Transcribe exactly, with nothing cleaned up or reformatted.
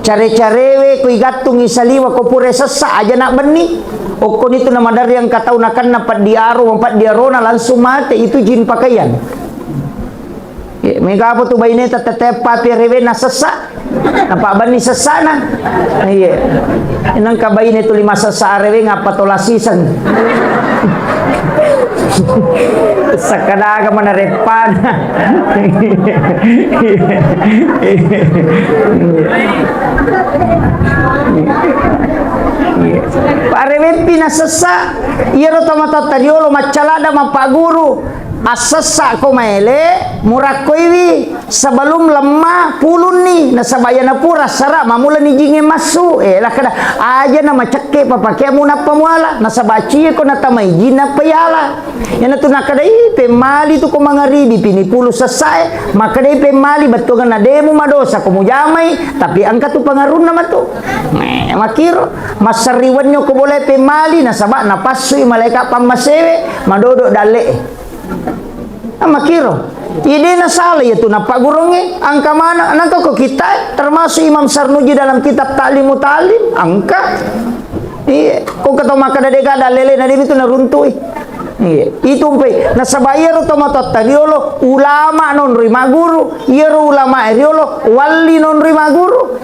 Care-carewe ko igattungi saliwa ko pura sessa aja na benni. Okkoni tu na maderri engka tau nakenna peddi aro, mapeddi arona langsung mate, itu jin pakaian. Iya, mega apa tu baineta tette papi arewe na sessa. Napa benni sessana. Iya. Nengka baine tu lima sessa arewe ngapa tola siseng. Sekkadaga mana reppana. Pareweppi na sessa, iyaro tomatoatta riolo maccalada mappaguru, assessa ko maele, murakkoiwi sebelum lemma pulunni, nasaba iyana pura sara mamulani jinge massu. Eh, lakkada aja na macekke papakeamu nappa muala, nasaba cie ko natamai jin nappa yala. Iyanatu nakkadai pemmali tu ko mangaribi pini pulu sessae, makkedai pemmali bettuanna demu madosa ko mujamai, tapi engka tu pengaruhna matu. Eh, makiro, massariwennyo ko boleh pemmali, nasaba napassui malaika pammasewe, madodo dalle'e. Ah, makiro. Iya de nasala iya tu nappagurongnge, engka mana, nengka ko kittae, termasuk Imam Sarnuji dalam kitab Ta'limu Ta'lim, engka. Iya, ko engka tau makkada dega dalele na demi tu naruntui. Iya, itu mpe. Nasaba iyaro tomatoatta riolo ulama nonroi maguru, iyaro ulama riolo walli nonroi maguru.